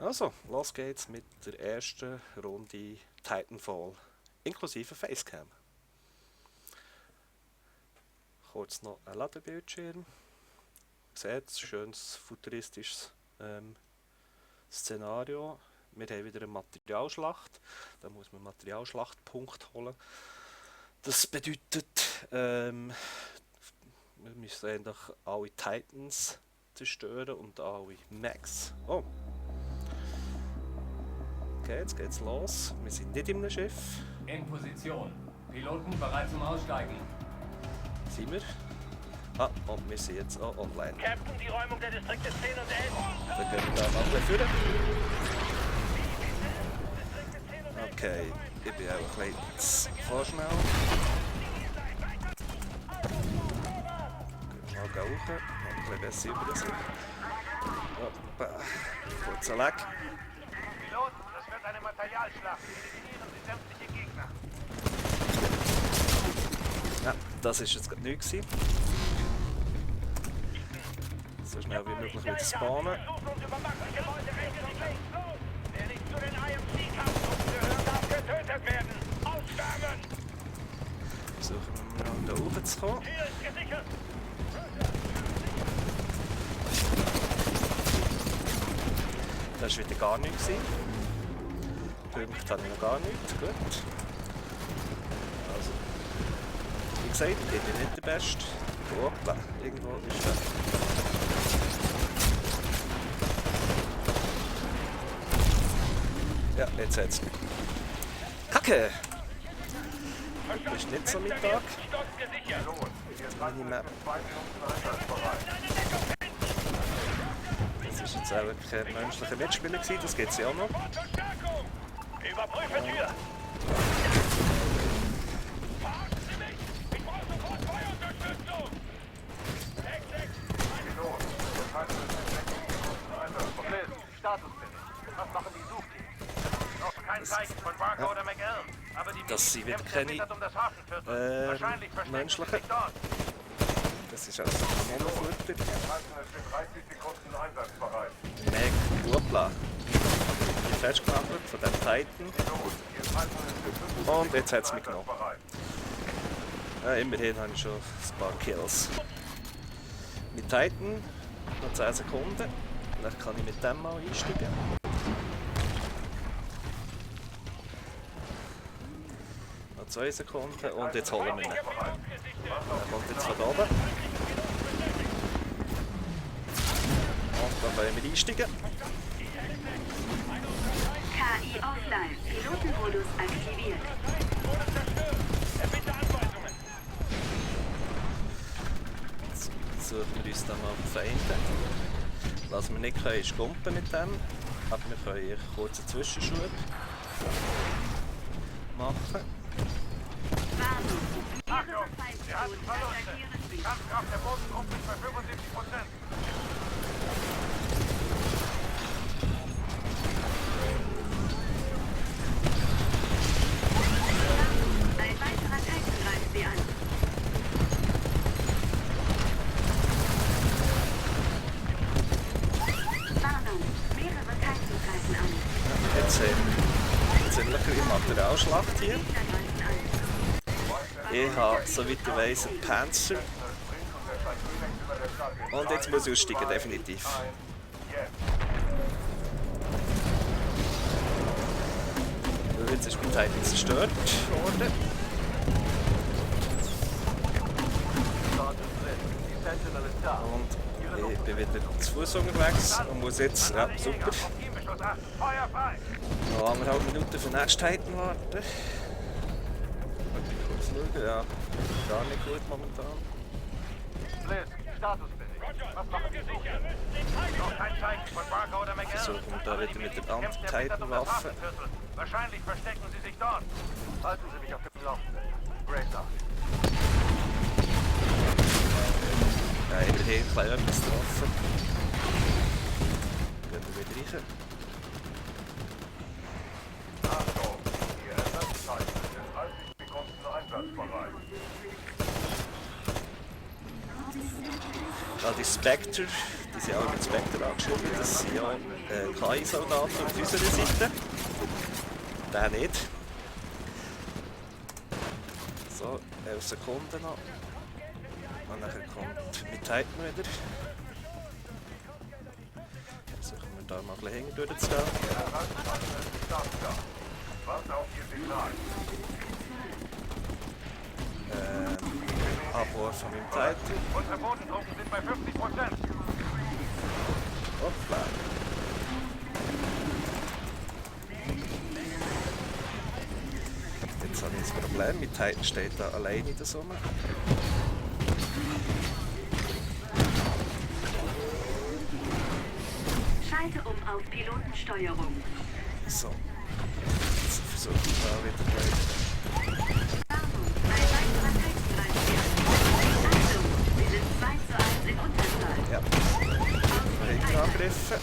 Also, los geht's mit der ersten Runde Titanfall, inklusive Facecam. Kurz noch ein Ladebildschirm. Seht, schönes futuristisches Szenario. Wir haben wieder eine Materialschlacht. Da muss man einen Materialschlachtpunkt holen. Das bedeutet, wir müssen eigentlich alle Titans zerstören und alle Mechs. Oh! Okay, jetzt geht's los. Wir sind nicht in einem Schiff. In Position. Piloten bereit zum Aussteigen. Sind wir? Ah, und wir sind jetzt auch online. Captain, die Räumung der Distrikte 10 und 11. Dann gehen wir da mal gleich führen. Okay, ich bin auch ein bisschen zu vorschnell. Mal rauchen, ein bisschen besser über sich. Hoppa, kurzer Lag. Pilot, das wird eine Materialschlacht. Eliminieren Sie sämtliche Gegner. Ja, das war jetzt gerade nichts. So schnell wie möglich wieder spawnen. Versuchen uns Überwachungsgebäude rechts und links. Los! Wer nicht zu den IMC-Kampfgruppen gehört, darf getötet werden. Auswärmen! Versuchen wir mal da oben zu kommen. Ziel ist gesichert. Das war wieder gar nichts. Punkte habe ich noch gar nichts. Gut. Also, wie gesagt, ich bin nicht der Beste. Hoppla, irgendwo ist er. Ja, jetzt hat's. Kacke! Das ist nicht so Mittag. Minimap. Das ist jetzt auch kein menschlicher Mitspieler gewesen, das geht's ja auch noch. Verstärkung! Überprüfe Tür! Verarschen Sie mich! Ich brauche sofort Feuerunterstützung! 6-6! Status bitte. Was machen die Suchteams? Noch kein Zeichen von Barker oder McAllen. Aber die Das sind wieder kämpfen keine erbittert um das Hafenviertel. Wahrscheinlich verstecken sie menschliche. sich dort. Das ist also ein Monoflutter. 30 Sekunden einsatzbereit. Meg, hoppla. Ich bin festgehandelt von dem Titan. Und jetzt hat es mich genommen. Immerhin habe ich schon ein paar Kills. Mit Titan noch 10 Sekunden. Vielleicht kann ich mit dem mal einsteigen. Noch 2 Sekunden und jetzt holen wir ihn. Er kommt jetzt von oben. Und dann wollen wir einsteigen. KI offline. Pilotenmodus aktiviert. Jetzt suchen wir uns dann mal die Feinde. Was wir nicht können, ist Gumpen mit dem. Aber wir können einen kurzen Zwischenschub machen. Warnung. Mehrere Wir hatten Feindpiloten Verluste. attackieren Sie. Kampfkraft der Bodentruppe ist bei 75%. Ein weiterer Titan greift Sie an. Warnung. Mehrere Titan greifen an. Jetzt sind wir in Materialschlacht hier. Gegner greifen an. Ich habe, soweit ich weiss, einen Panzer. Und jetzt muss ich aussteigen, definitiv. Jetzt ist mein Titan zerstört worden. Und ich bin wieder zu Fuß unterwegs und muss jetzt, ja super, Teambeschluss 8. Feuer frei! noch 1,5 Minuten für den nächsten Titan warten. Kurz schauen, ja, gar nicht gut momentan. Bliss, Statusbericht. Was machen die Suchteams? Noch kein Zeichen von Barker oder McAllen. Versuchen wir da wieder mit der Kämpft erbittert um das Anti-Titan-Waffe. Hafenviertel. Wahrscheinlich verstecken sie sich dort. Halten Sie mich auf dem Laufenden. Grace out. Ja, immerhin ein bisschen etwas getroffen. Gehen wir wieder rein. Achtung, Ihr Ersatzteil ist 30 Sekunden einsatzbereit. Ja, die Spectre, die sind auch mit Spectre angeschrieben. Das sind ja KI-Soldaten auf unserer Seite. Der nicht. So, 11 Sekunden noch. Und dann kommt mit Titan wieder. Versuchen wir da mal ein bisschen hinten durchzugehen. Warte auf Ihr Signal. Abwurf von meinem Titan. Unsere Bodentruppen sind bei 50%. Hoppla. Jetzt habe ich ein Problem. Mein Titan steht da allein in der Summe. Schalte um auf Pilotensteuerung. So. Jetzt versuche ich da wieder gleich. Warnung, ein weiterer Titan greift Sie an. Achtung, Sie sind 2:1 in Unterzahl. Ja. Hinten angegriffen.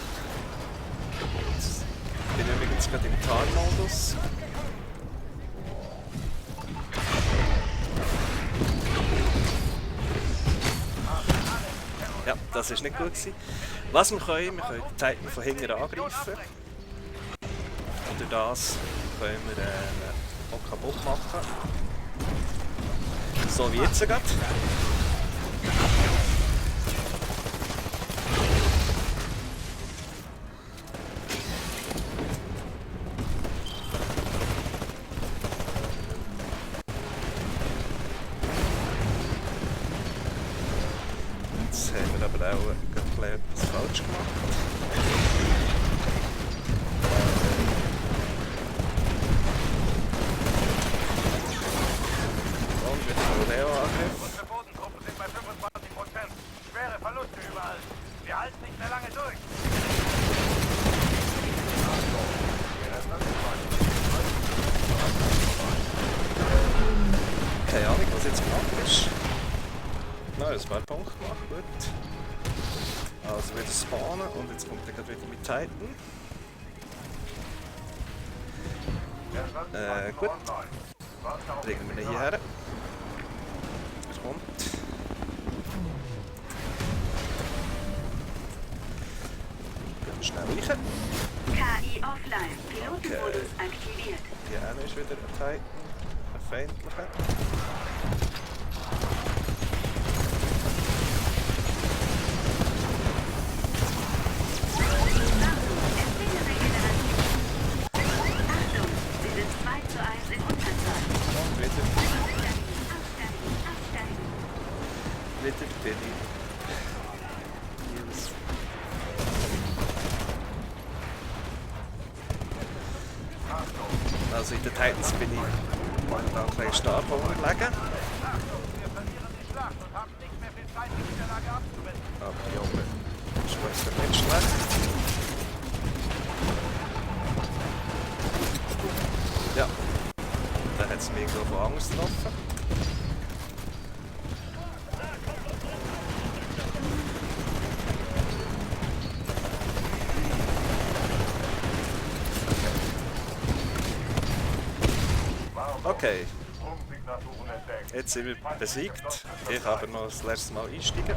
Jetzt bin ich übrigens gerade im Tarnmodus. Ja, das war nicht gut gewesen. Was wir können die Titan von hinten angreifen. Und durch das können wir ihn auch kaputt machen. So wie jetzt gerade. Jetzt haben wir aber auch etwas falsch gemacht. Und wieder ein Rodeo-Angriff. Unsere Bodentruppen sind bei 25%. Schwere Verluste überall. Wir halten nicht mehr lange durch. Keine Ahnung, was jetzt gemacht ist. Nein, ein paar Punkte gemacht, gut. Also wieder spawnen und jetzt kommt er gerade wieder mit Titan. Gut. Bringen wir ihn hierher. Er kommt. Gehen wir schnell rein. KI offline. Pilotenmodus aktiviert. Hier einer ist wieder ein Titan. Ein feindlicher. Empfehle Regeneration. Achtung, Sie sind 2:1 in Unterzahl. Und wieder Aufsteigen. bin ich. Jedes. Also in den Titans bin ich momentan ein bisschen stark unterlegen. Wir verlieren die Schlacht und haben nicht mehr viel Zeit, die Niederlage abzuwenden. Aber die oben ist besser nicht schlecht. Ja, da hat es mich irgendwo von Angst getroffen. Okay, Stromsignaturen entdeckt. jetzt sind wir besiegt. Ich habe noch das letzte Mal einsteigen.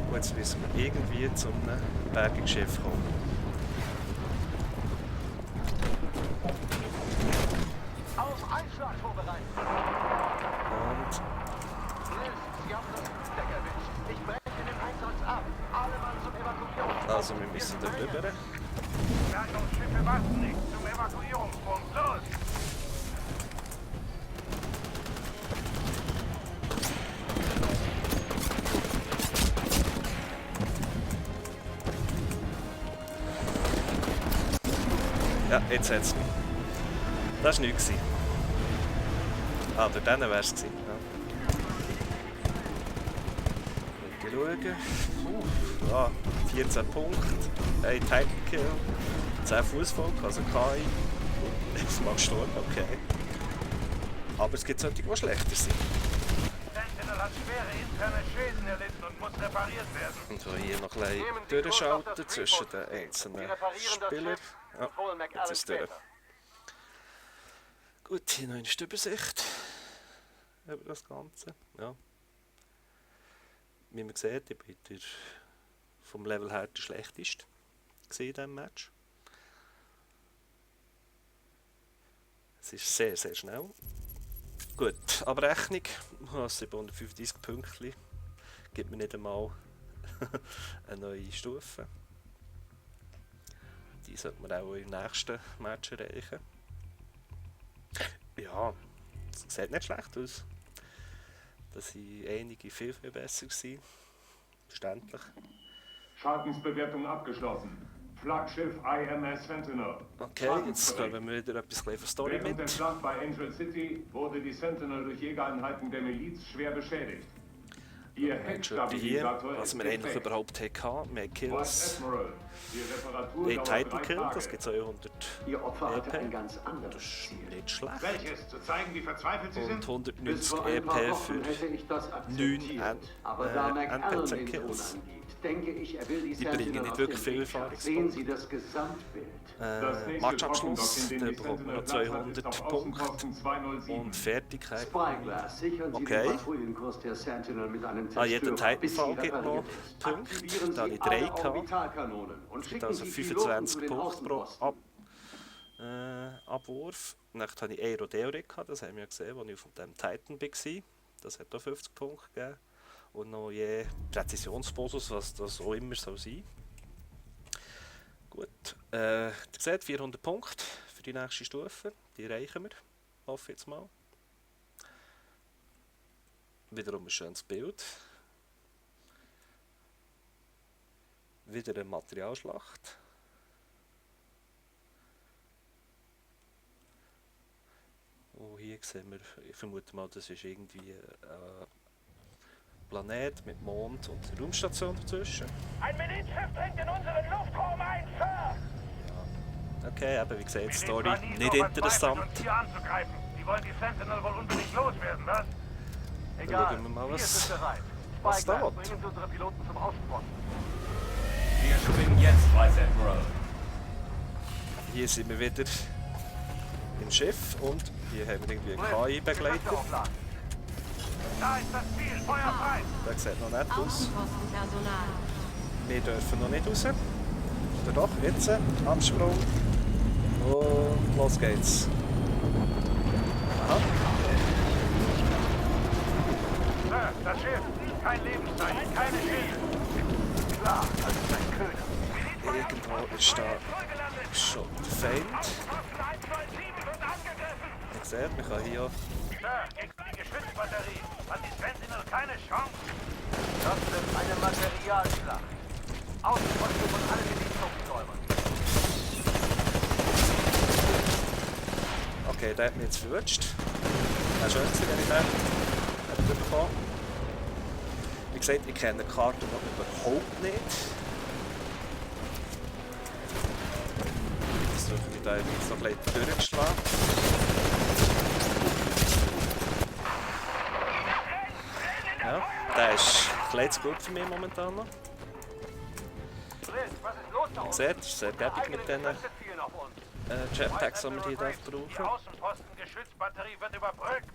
Und jetzt müssen wir irgendwie zu einem Bergungsschiff kommen. Auf Einschlag vorbereiten. Und Sie haben das Flugdeck erwischt. Ich breche den Einsatz ab. Alle Mann zum Evakuierungspunkt. also wir müssen da rüber. Bergungsschiffe warten nicht. Zum Evakuierungspunkt. Los! Ja, jetzt hat es mich. Das war nichts. Ah, durch den wäre es gewesen. Ja. Schauen. Ja, 14 Punkte, 1 Titan Kill, 10 Fußvolk, also KI. Jetzt mal gestorben, okay. Aber es gibt solche, die schlechter sind. Sentinel hat schwere interne Schäden erlitten und muss repariert werden. Und so hier noch ein bisschen durchschalten zwischen den einzelnen Spielern. Ja, jetzt ist es durch. Gut, hier noch eine Übersicht über das Ganze. Ja. Wie man sieht, ich bin vom Level her der schlechteste in diesem Match. Es ist sehr, sehr schnell. Gut, Abrechnung. 735 Pünktchen. Gibt mir nicht einmal eine neue Stufe. Die sollte man auch im nächsten Match erreichen. Ja, es sieht nicht schlecht aus. Da sind einige viel besser gewesen. Verständlich. Schadensbewertung abgeschlossen. Flaggschiff IMS Sentinel. Okay, jetzt kommen wir wieder etwas von Story Während der mit. Schlacht bei Angel City wurde die Sentinel durch Jägereinheiten der Miliz schwer beschädigt. Ihr Hier, Heckstabilisator was ist wir eigentlich defekt. überhaupt hatten. Mehr Vice Kills. Admiral, die Reparatur Ein dauert Titan 3 Kill, Tage. das gibt 200 Ihr Opfer hatte ein EP. ganz Das anderes ist Ziel. nicht schlecht. Welches? Zu zeigen, wie verzweifelt sie Und sind? Bis 190 vor ein paar EP Wochen für hätte ich das 9 akzeptiert. Aber da McAllen den Ton NPC-Kills. angibt, denke ich, er will die Die bringen Sentinel nicht auf wirklich den viel Weg schaffen. Erfahrungspunkte. Sehen Sie das Gesamtbild. Das nächste Matchabschluss, Trockendock, in da dem die bekommt man noch Sentinel Platz hat, 200 ist auf Punkte. Außenposten 207. Und Fertigkeit. Spyglass, sichern Sie Okay. den Patrouillenkurs der Sentinel mit einem Zerstörer, Jeder bis sie Titanfall gibt noch repariert ist. Punkte. Aktivieren Da habe Sie ich 3 alle gehabt. Orbitalkanonen und Es gibt schicken also Sie Piloten 25 zu den Punkte pro Außenposten. Abwurf. Dann hatte ich Aerodeo-Rig, das haben wir ja gesehen, als ich auf dem Titan war. Das hat auch 50 Punkte gegeben. Und noch je Präzisionsbonus, was das auch immer soll sein. Gut. Ihr seht 400 Punkte für die nächste Stufe. Die erreichen wir. Hoffe jetzt mal. Wiederum ein schönes Bild. Wieder eine Materialschlacht. Oh, hier sehen wir, ich vermute mal, das ist irgendwie ein Planet mit Mond und einer Raumstation dazwischen. Ein Milizschiff dringt in unseren Luftraum ein, Sir! Okay, eben wie gesagt, Die Story war nie so nicht verzweifelt, interessant. uns hier anzugreifen. Die wollen die Sentinel wohl unbedingt loswerden, was? Dann schauen wir mal, wir sind bereit. was da Spyglass, wird. bringen Sie unsere Piloten zum Außenposten. Wir schwingen jetzt, Vice Admiral. Hier sind wir wieder im Schiff und hier haben wir irgendwie einen KI-Begleiter. Da ist das Ziel, Feuer frei! Der sieht noch nett aus. Außenpostenpersonal. Wir dürfen noch nicht raus. Oder doch, jetzt, Absprung. Und los geht's. Aha. Sir, das Schiff, kein Lebenszeichen, keine Schilde. Klar, das ist ein Köder. Irgendwo ist da schon der Feind. Posten 127 wird angegriffen! Ihr seht, man kann hier auch Sir, gegen die Geschützbatterie hat die Sentinel keine Chance. Das wird eine Materialschlacht. Außenposten von allen Milizschutzräumern. Okay, der hat mich jetzt verwünscht. Wäre schön gewesen, wenn ich den hätte bekommen. Wie gesagt, ich kenne die Karte noch überhaupt nicht. Jetzt versuche ich da jetzt noch ein bisschen durchzuschlagen. Ja, der ist ein bisschen zu gut für mich momentan noch. Brill, was ist los da Ihr unten? seht, es ist sehr gäbig mit den Geschütze zielen auf uns. Jetpacks, die wir hier Die brauchen. Außenposten-Geschützbatterie wird überbrückt.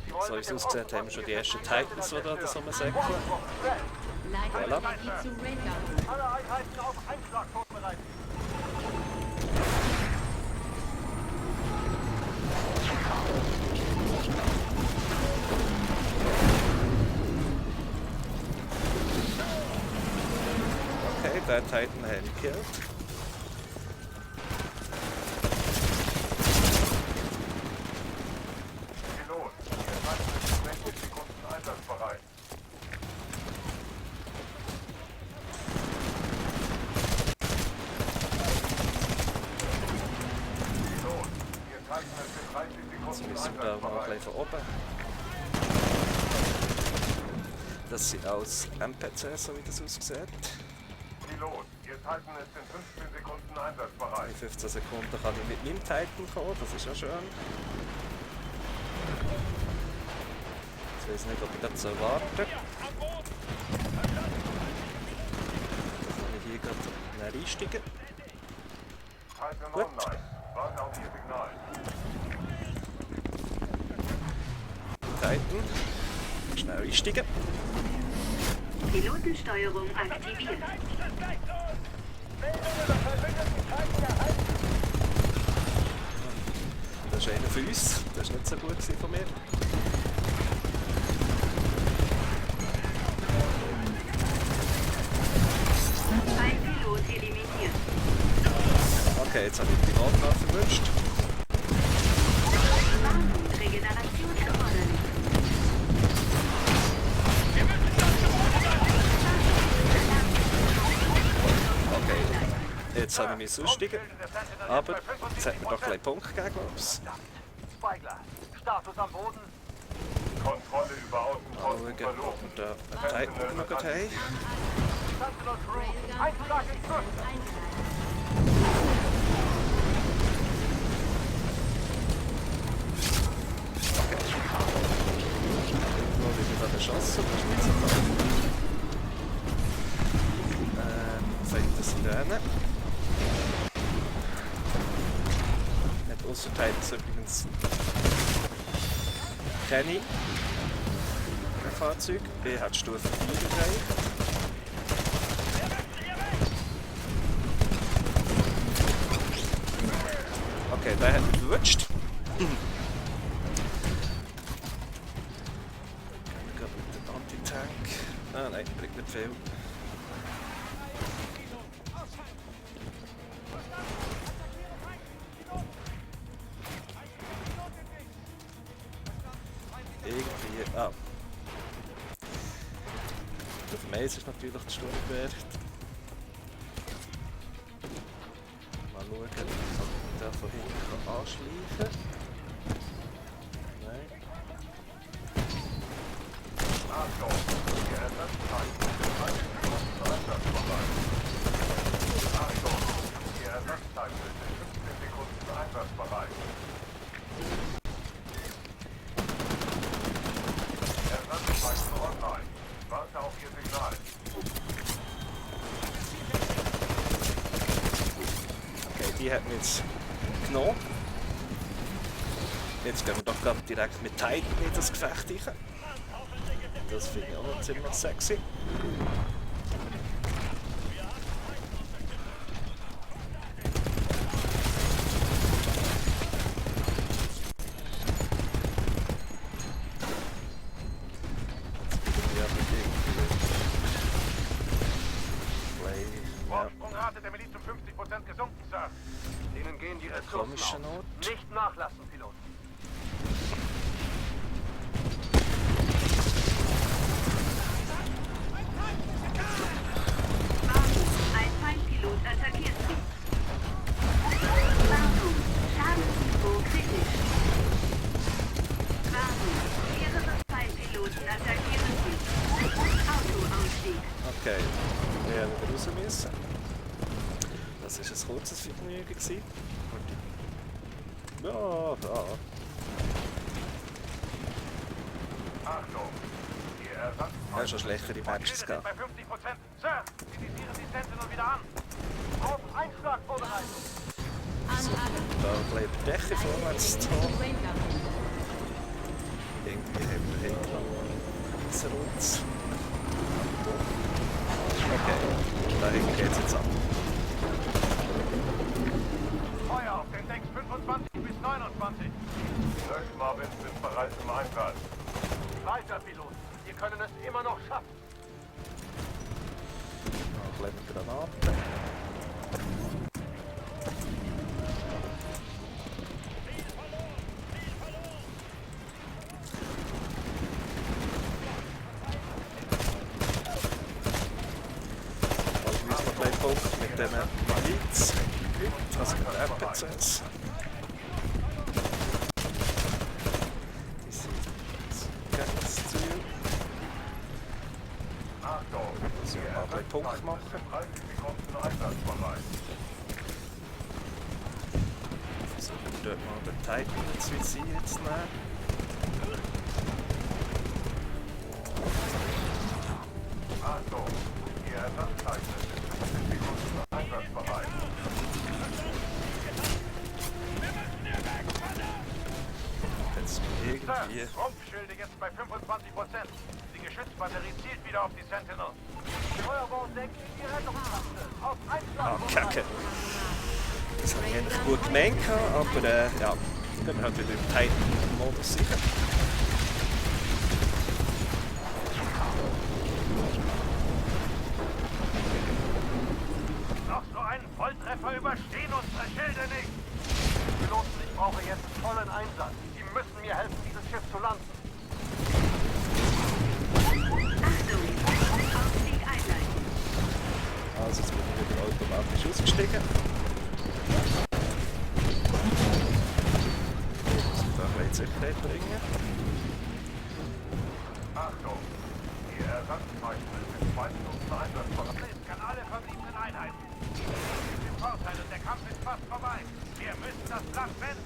Sie wollen So wie mit es dem aussieht, haben wir schon die ersten Titans, die da so rumsäckeln. Leitet Voilà. Energie zu Radar. Alle Einheiten auf Einschlag vorbereitet. Okay, der Titan haben wir gekillt. Pilot, Ihr Titan ist in 60 Sekunden einsatzbereit. Pilot, Ihr Titan ist in 30 Jetzt Sekunden müssen wir da mal ein einsatzbereit. bisschen von oben. Das sind alles NPCs, so wie das aussieht. Pilot, Ihr Titan ist in 15 Sekunden einsatzbereit. In 15 Sekunden kann ich mit meinem Titan kommen, das ist ja schön. Jetzt weiß ich nicht, ob ich das so warten soll. Dann kann ich hier gerade reinsteigen. Titan Gut. online. Warte auf Ihr Signal. Titan. Schnell einsteigen. Pilotensteuerung aktiviert. Das ist einer von uns. Das war nicht so gut von mir. Ein Pilot eliminiert. Okay, jetzt habe ich den Piloten noch verwünscht. Warnung, Regeneration erforderlich. Okay, jetzt habe ich mich aussteigen. Aber jetzt hat mir doch ein Punkt gegeben, glaube ich. Spyglass. Status am Boden. Kontrolle über Schauen, Außenposten ob verloren. wir da einen Titan noch haben. Sentinel Crew. Einschlag in Kürze. Irgendwo wird da beschossen, das ist nicht so toll. Fängt das Sirene. Hat ausser Titans übrigens keine Fahrzeug. B hat Stufe 4 erreicht. Okay, der hat mich verwutscht. Gehen wir gerade mit dem Anti-Tank. Ah nein, bringt nicht viel. Irgendwie. Ah. Auf dem Eis ist natürlich der Sturmgewehr. Mal schauen, ob ich den von hinten anschleichen kann. Nein. Achtung, die Ersatzteile sind 15 Sekunden einsatzbereit. Ersatzteile online. Warte auf Ihr Signal. Okay, die hat mir jetzt genommen. Jetzt gehen wir doch gerade direkt mit Titan in das Gefecht rein. Das finde ich auch noch ziemlich sexy. Vorsprungrate der Miliz um 50% gesunken, Sir. Ihnen gehen die Ressourcen Komischer aus. Not. Nicht nachlassen, Pilot. Warnung, ein Feindpilot attackiert Sie. Warnung, Schadensniveau kritisch. Warnung, mehrere Feindpiloten attackieren Sie. Autoausstieg. Okay, wir haben wieder raus müssen. Das war ein kurzes Vergnügen gewesen. Ja, ja. Achtung, die Ersatzteile. Ja, schon schlechtere Matches sind gehabt. bei 50%. Sir, visieren die Sentinel wieder an. Auf Einschlag vorbereitet. Da bleibt die Decke vorwärts zu haben. Irgendwie haben wir hinten noch so uns. Okay, da hinten geht es jetzt ab. Feuer auf den Decks 25 bis 29. Die Löschmarvins sind bereits im Einsatz. Weiter, Pilot. Wir können es immer noch schaffen. Noch eine kleine Granate. Also wir noch einen Punkt mit diesen Miliz. Also mit RPCs. Die sind ganz zu. Achtung, Also die mal 3 Punkte Ersatzteile machen. sind 30 Sekunden einsatzbereit. Versuchen wir dort mal den Titan ins Visier zu nehmen. Achtung, die Ersatzteile sind 15 Sekunden einsatzbereit. Jetzt irgendwie. Sir, Rumpfschilde jetzt bei 25%. Die Geschützbatterie zielt wieder auf die Sentinel. Steuerbord denkt in die Rettungsmaske. Auf Ah, Einschlag. Kacke. Das habe ich eigentlich gut gemeint, aber ja, gehen wir halt wieder im Titan-Modus sicher. Noch so einen Volltreffer überstehen unsere Schilde nicht. Piloten, ich brauche jetzt vollen Einsatz. Sie müssen mir helfen, dieses Schiff zu landen. Achtung, Aufstieg einleiten. Also jetzt bin ich wieder automatisch ausgestiegen. Ich muss mich da ein bisschen in Sicherheit bringen. Achtung, die Ersatzzeichnung ist 2 Minuten einsatzbereit. Kann alle verbliebenen Einheiten. Wir sind im Vorteil und der Kampf ist fast vorbei. Wir müssen das Blatt wenden.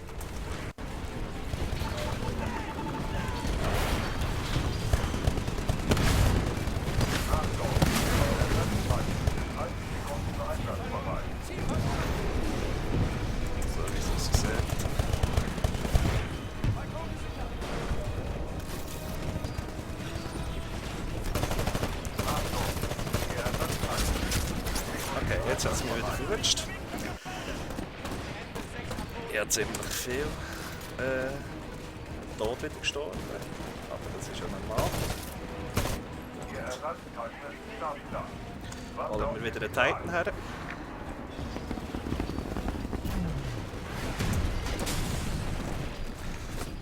Achtung, Ersatzzeichnung ist 30 Sekunden einsatzbereit. So wie es aussieht. Okay, jetzt hat es mich wieder verwünscht. Ich habe ziemlich viel tot wieder gestorben, aber das ist ja normal. Die Ersatzzeichnung ist startklar. Holen wir wieder einen Titan her.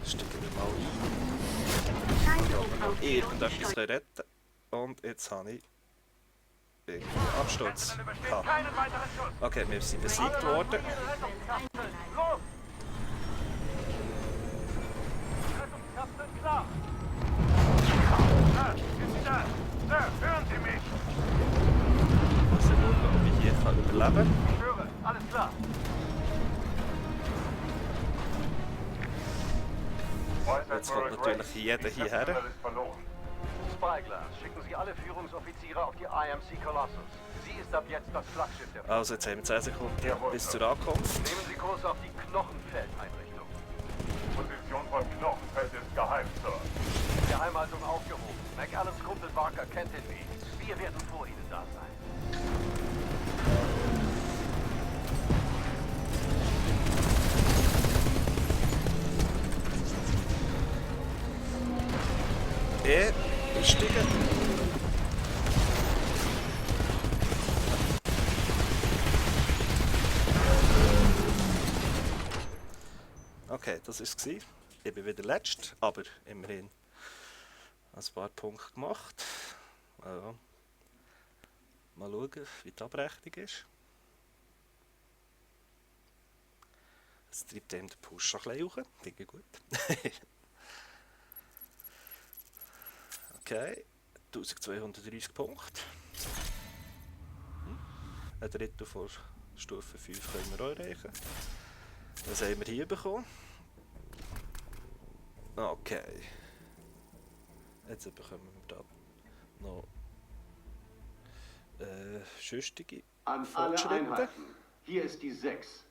Steigen wir mal ein. Schaltung auf Irgendetwas retten. Und jetzt habe ich einen Absturz. gehabt. Keinen weiteren Schuss. Okay, wir sind besiegt worden. Los! Rettungskapsel klar. Sir, sind Sie da? Sir, hören Sie mich? Ich muss schauen, ob ich hier kann überleben kann. Ich höre, alles klar. Jetzt kommt natürlich jeder hierher. ist verloren. Spyglass, schicken Sie alle Führungsoffiziere auf die IMC Colossus. Sie ist ab jetzt das Flaggschiff der Flotte. Also jetzt haben wir 10 Sekunden bis zur Ankunft. Nehmen Sie Kurs auf die Knochenfeldeinrichtung. Position von Knochenfeld ist geheim, Sir. Geheimhaltung aufgehoben. McAllens Kumpel Barker kennt den Weg. Wir werden vor Ihnen da sein. Einsteigen. Okay, das war es. Ich bin wieder letzt, aber immerhin ein paar Punkte gemacht. Also, mal schauen, wie die Abrechnung ist. Es treibt eben den Push schon ein bisschen hoch. Finde ich gut. Okay, 1230 Punkte. Ein Drittel von Stufe 5 können wir auch erreichen. Was haben wir hier bekommen? Okay. Jetzt bekommen wir da noch schüstige An alle Fortschritte. Einheiten. Hier ist die 6.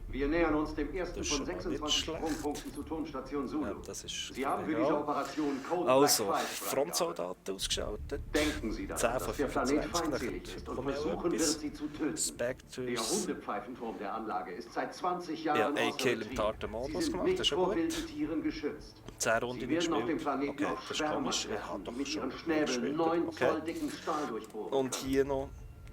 Wir nähern uns dem ersten Das ist von schon mal nicht 26 schlecht. Sprungpunkten zu Turmstation Ja, Zulu. das ist Sie haben für egal. diese Operation Code Also, Black 5 freigegabe. Frontsoldaten ausgeschaltet. Denken Sie daran, 10 von dass der Planet 25, feindselig dann ist und kommen wir versuchen etwas. wird, sie zu töten. Der Spectres. Hundepfeifenturm der Anlage ist seit 20 Ja, Jahren ein außer Kill im Betrieb. harten Modus Sie sind gemacht, nicht das ist ja vor gut. wilden Tieren geschützt. 10 Runden Sie werden auf dem gespielt. Planeten Okay, auf das ist Schwärmer komisch. Ich habe treffen, die doch mit ihren schon Schnäbeln gespielt. 9 Zoll Okay. dicken Stahl durchbohren Und können. hier noch.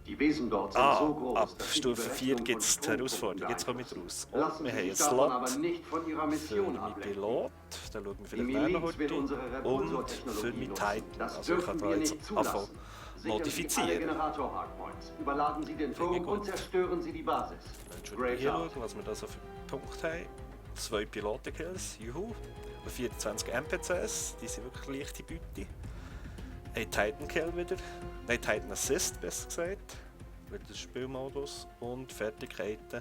Die Wesen dort sind so groß, Ab dass sie die Stufe 4 Berechnung gibt es von die Herausforderung. Jetzt komme ich beeinflussen. raus. Und Lassen wir Sie haben einen sich davon aber Slot nicht von Ihrer für Mission meinen ablenken. Pilot. Da schauen wir Die vielleicht nachher noch Miliz will heute. unsere Und für Repulsortechnologie meinen nutzen. Titan. Das Also ich kann dürfen da wir jetzt nicht anfangen zulassen. Sichern Sie alle modifizieren. Generator-Hardpoints. Überladen Sie den Finde ich Turm und gut. zerstören Sie die Basis. Dann schauen wir Great hier Job. schauen, was wir da so für Punkte haben. 2 Pilotenkills, juhu. Und 24 NPCs, die sind wirklich leichte Beute. Ein Titan-Kill wieder. Nein, Titan Assist, besser gesagt. Wieder der Spielmodus. Und Fertigkeiten.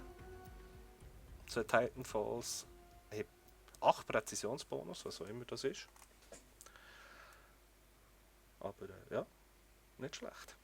2 Titanfalls. 8 Präzisionsbonus, was auch immer das ist. Aber ja, nicht schlecht.